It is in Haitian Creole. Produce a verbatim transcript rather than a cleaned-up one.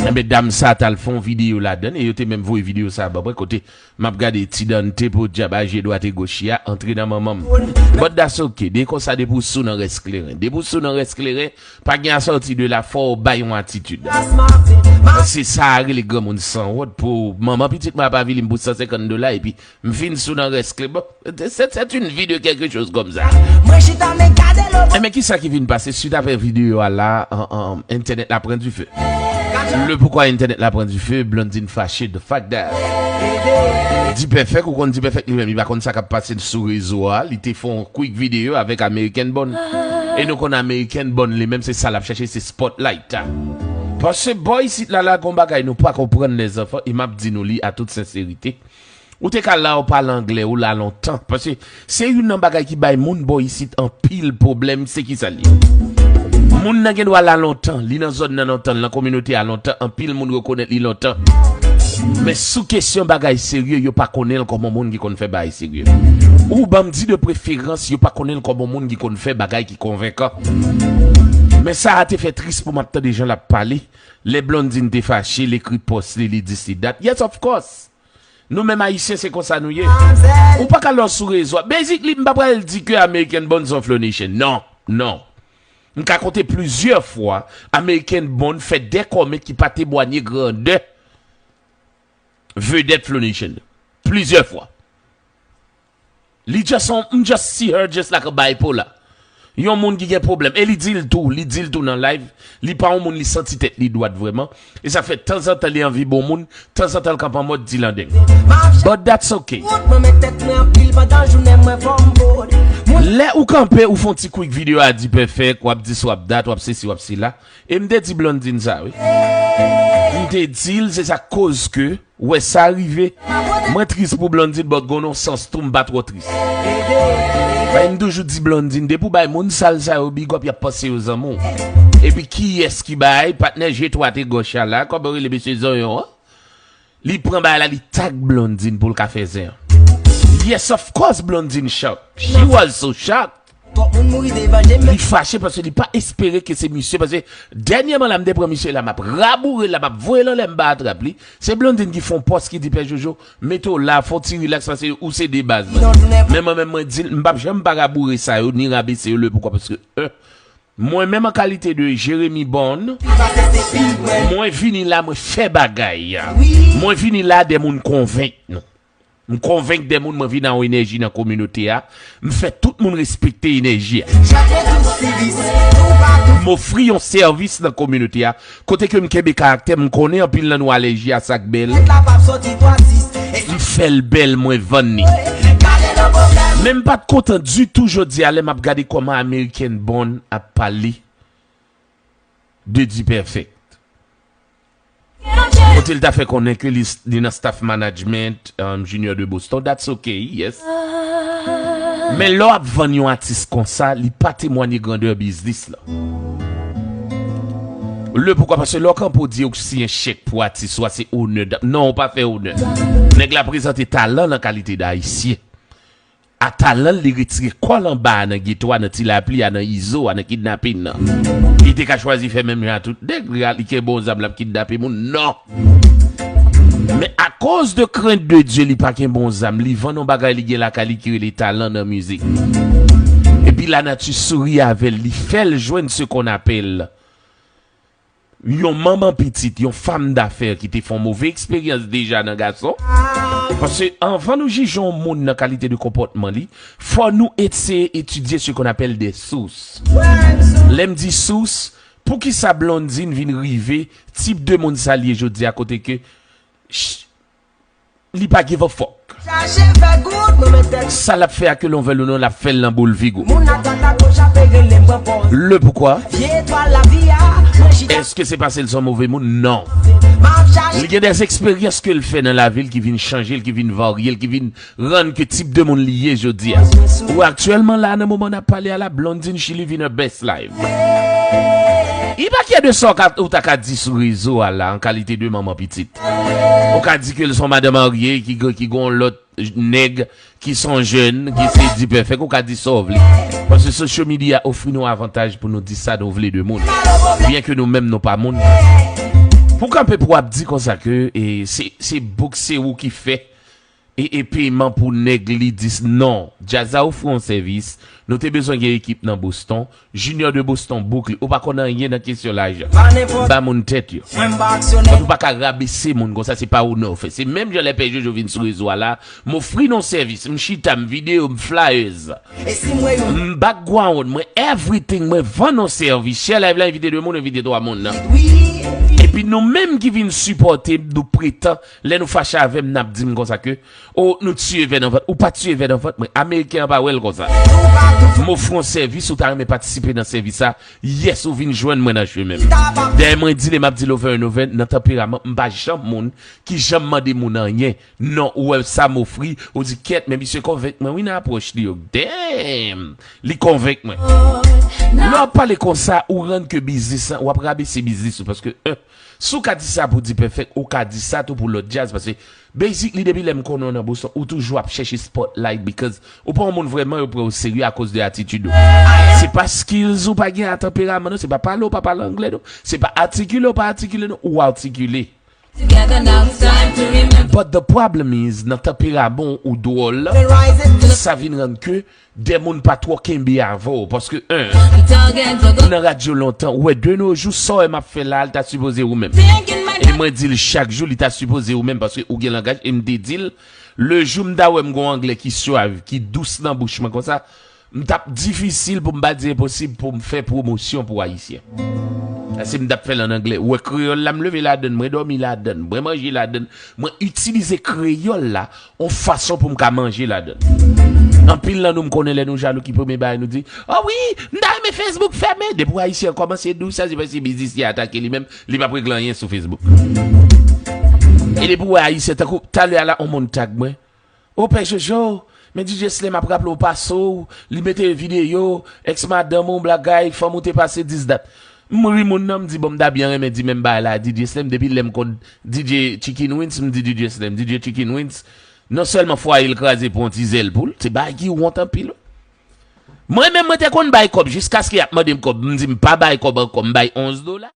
Enben, dam sa t al fè yon videyo ladan l, e yo te menm voye videyo sa ban mwen, kote m ap gade Ti Dante podyab a je dwat e goch li a antre nan manman m. But that's ok. De konsa, depi w sou nan rès kleren. Depi w sou nan rès kleren, pa gen a sòti de la, fò w bay yon atitid. Se sa a rele granmoun sanwont pou manman pitit mwen ap avili m pou san senkant dola, epi m fin sou nan rès kleren. Bon, c'est, c'est une vie de quelque chose comme ça. Mwen chita men gade lo. Enben, kisa ki vin pase suite apre videyo a la, an, an, entènèt la pran dife. Le poukwa entènèt la pran dife, Blondine fache, the fact that. D-Perfect, ou konn D-Perfect li menm, li pa konn sa k ap pase sou rezo a, li te fè yon quick video avèk American Bun. E nou konn American Bun li menm, se sa l ap chache, se spotlight a. Paske bò isit la, la gon bagay nou pa konprann, lèzanfan, e m ap di nou li a tout senserite. Ou te ka la, ou pale anglè, ou la lontan. Paske se youn nan bagay ki bay moun bò isit anpil pwoblèm, se kisa l ye? Moun nan gen dwa la lontan, li nan zòn nan lontan, li nan kominote a lontan, anpil moun rekonèt li lontan. Men sou kesyon bagay serye, yo pa konnen l kòm yon moun ki konn fè bagay serye. Ou ban m di de preferans, yo pa konnen l kòm yon moun ki konn fè bagay ki konvenkan. Men sa a te fè tris pou m ap tande jan l ap pale. Lè Blondine te fache, l ekri pòs li, li di si dat. Yes, of course. Nou menm Ayisyen, se konsa nou ye. Ou pa ka lòs sou rezo a. Basically, m pa pral di ke American Bun se yon Flow Nation. Non, non. M ka konte plizyè fwa American Bun fè de kòmèt ki pa temwanye grandè vedèt Flow Nation. Plizyè fwa. Li just on, m just see her just like a bipolar. Yon moun ki gen pwoblèm. E li di l tou, li di l tou nan live, li pa yon moun li santi tèt li dwat vrèman. E sa fè tanzantan li anvi bon moun, tanzantan l kanpe an mòd di landeng. But that's ok. Lè ou kanpe, ou fè yon ti quick video a di perfect, w ap di s w ap dat, w ap sesi, w ap sela. E m te di Blondine sa, wi. M te di l, se sa k koz ke, wè sa rive. Mwen tris pou Blondine, but gon yon sans tou, m pa twò tris. Paske m toujou di Blondine, depi w bay moun sal sa yo big up, y ap panse yo zanmi w. Epi kiyès ki bay, patnè je dwat e goch a la, kòman yo rele mesye zonyon an? Li pran bagay la, li tag Blondine pou l ka fè zen an. Yes, of course, Blondine shock. She was so shocked. Twòp moun mouri devan je m. Li fache paske li pa espere ke se misye, paske dènyèman la, m te pran misye la, m ap raboure l, m ap voye l anlè, m pa atrap li. Se Blondine ki fè yon pòs ki di, Pè Jojo, mete w la, fè w ti relax, paske ou se de baz mwen. Men mwen menm, mwen di l, m p ap janm pa raboure sa yo, ni rabese yo, le poukwa, paske, euh, mwen menm an kalite de Jeremy Bond, mwen vini la, mwen fè bagay. Mwen vini la, de moun konvenk nou. M konvenk de moun, mwen vin a yon enèji nan kominote a. M fè tout moun respekte enèji a. M ofri yon sèvis nan kominote a. Kote ke m kenbe karaktè, m konnen anpil nan nou alèji a sa k bèl. M fè l bèl, mwen vann li. Men m pa t kontan ditou jodi a lè m ap gade kòman American Bun ap pale de D-Perfect. Kote l ta fè konnen ke li, li nan staff management, um, Junior de Boston. That's ok, yes. Men lè w ap vann yon atis konsa, li pa temwanye grandè biznis la. Le poukwa, paske lè w kanpe w di yo k siyen chèk pou atis ou a, se onè. Non, ou pa fè onè. Nèg la prezante talan l an kalite d Ayisyen. A talan l, li retire kò l anba a nan geto a, nan ti lapli a, nan izo a, nan kidnapin nan. Li te ka chwazi fè menm jan a tout nèg, li kenbe yon zam, l ap kidnape moun. Non! Men akoz de krent de Dye, li pa kenbe yon zam, li vann yon bagay li gen lakay li ki rele talan nan mizik. Epi lanati souri avè l, li fè l jwenn ce qu'on appelle yon manman pitit, yon fanm dafè ki te fè yon move eksperyans deja nan gason. Paske anvan nou jije yon moun nan kalite de konpòtman li, fò nou eseye etidye ce qu'on appelle des sources. Lè m di sous, poukisa Blondine vin rive tip de moun sa l ye jodi a kote ke ch-, li pa give a fuck. Sa l ap fè a ke l vle ou non, l ap fè l nan boul figi w. Le poukwa? Èske se paske l se yon move moun? Non. Li gen de eksperyans ke l fè nan lavi l ki vin chanje l, ki vin varye l, ki vin rann ke tip de moun li ye jodi a. Ou aktyèlman la, nan moman n ap pale a la, Blondine, she living her best life. I pa kè de sa w ka, ou ta ka di sou rezo a la, an kalite de manman pitit. Ou ka di ke l se yon madanm marye ki, ki gon lòt nèg, ki se yon jèn, ki se D-Perfect, ou ka di sa w vle. Paske social media ofri nou avantaj pou nou di sa nou vle de moun. Byen ke nou menm nou pa moun. Pou kanpe pou ap di konsa ke e, se, se bouk se ou ki fè e, e peyman pou nèg li di non. Djaz la ofri yon sèvis. Nou te bezwen gen ekip nan Boston. Junior de Boston, bouk li. Ou pa konn anyen nan kesyon lajan. Ba moun tèt yo. Mwen m pa aksyonè. Ou pa ka rabese moun konsa, se pa onè ou fè. Se menm jan lè Pè Jojo vin sou rezo a la, m ofri nou sèvis, m chita, m videyo, m flyers. E si m wè yon M background, mwen everything, mwen vann yon sèvis. Share live la, envite de moun, envite twa moun nan. Wi. Epi nou menm ki vin sipòte m, nou pretan, lè nou fache avè m, n ap di m konsa ke, o, nou tiye vè nan vant. Ou pa tiye vè nan vant mwen. Ameriken an pa wè l konsa. M ofri yon sèvis, ou ta renmen patisipe nan sèvis sa. Yes, ou vin jwenn mwen nan chemen m. Dèyè mwen di li, m ap di l over and over, nan tanperaman, m pa janm moun ki janm mande moun anyen. Non, ou wè sa m ofri, ou di kèt, men misye konvenk mwen wi nan apwòch li yo. Damn! Li konvenk mwen. Lè w ap pale konsa, ou rann ke biznis lan, w ap rabese biznis ou, paske, en, si w ka di sa pou D-Perfect, ou ka di sa tou pou lòt djaz, paske, basically, depi lè m konnen w nan Boston, ou toujou ap chèche spotlight, because ou pa yon moun vrèman yo pran w serye akoz de atitid ou. Se pa skills ou pa gen a tanperaman non, se pa pale w pa pale anglè non, se pa atikile w pa atikile non, ou atikile. But the problem is, nan tanperaman w ou dwòl, sa vin rann ke de moun pa twò kenbe avè w. Paske, en, ou nan radyo lontan, ou wè de no jou, sa w wè m ap fè la, l ta sipoze ou menm. E mwen di l chak jou, li ta sipoze ou menm, paske ou gen langaj, e m te di l, le jou m ta wè m gon anglè ki swav, ki dous nan bouch mwen konsa, m t ap difisil pou m pa di enposib pou m fè pwomosyon pou Ayisyen. Paske m t ap fè l ann anglè. Ou wè kreyòl la, m leve ladann, mwen dòmi ladann, mwen manje ladann. Mwen itilize kreyòl la yon fason pou m ka manje ladann. Anpil nan nou, m konnen lè nou jalou, ki premye bagay nou di, o wi, m ta renmen Facebook fèmen. Depi w Ayisyen an kòmanse di w sa, se paske biznis li atake li menm, li p ap regle anyen sou Facebook. E depi w wè Ayisyen, tankou talè a la, yon moun tag mwen. O Pè Jojo, men D J Slim ap raple w pase w, li mete videyo, èks madanm ou, bagay, fanm ou te pase dis dat. M ri moun nan, m di, bon, m ta byen renmen di menm bagay la a D J Slim, depi lè m konn D J Chicken Wings, m di D J Slim, D J Chicken Wings, non sèlman fwaye l kraze pou yon ti zèl poul, se bagay ki wont anpil wi. Mwen menm, mwen te konn bay kòb, jiskaske y ap mande m kòb, m di m pa bay kòb ankò, m bay onz dola.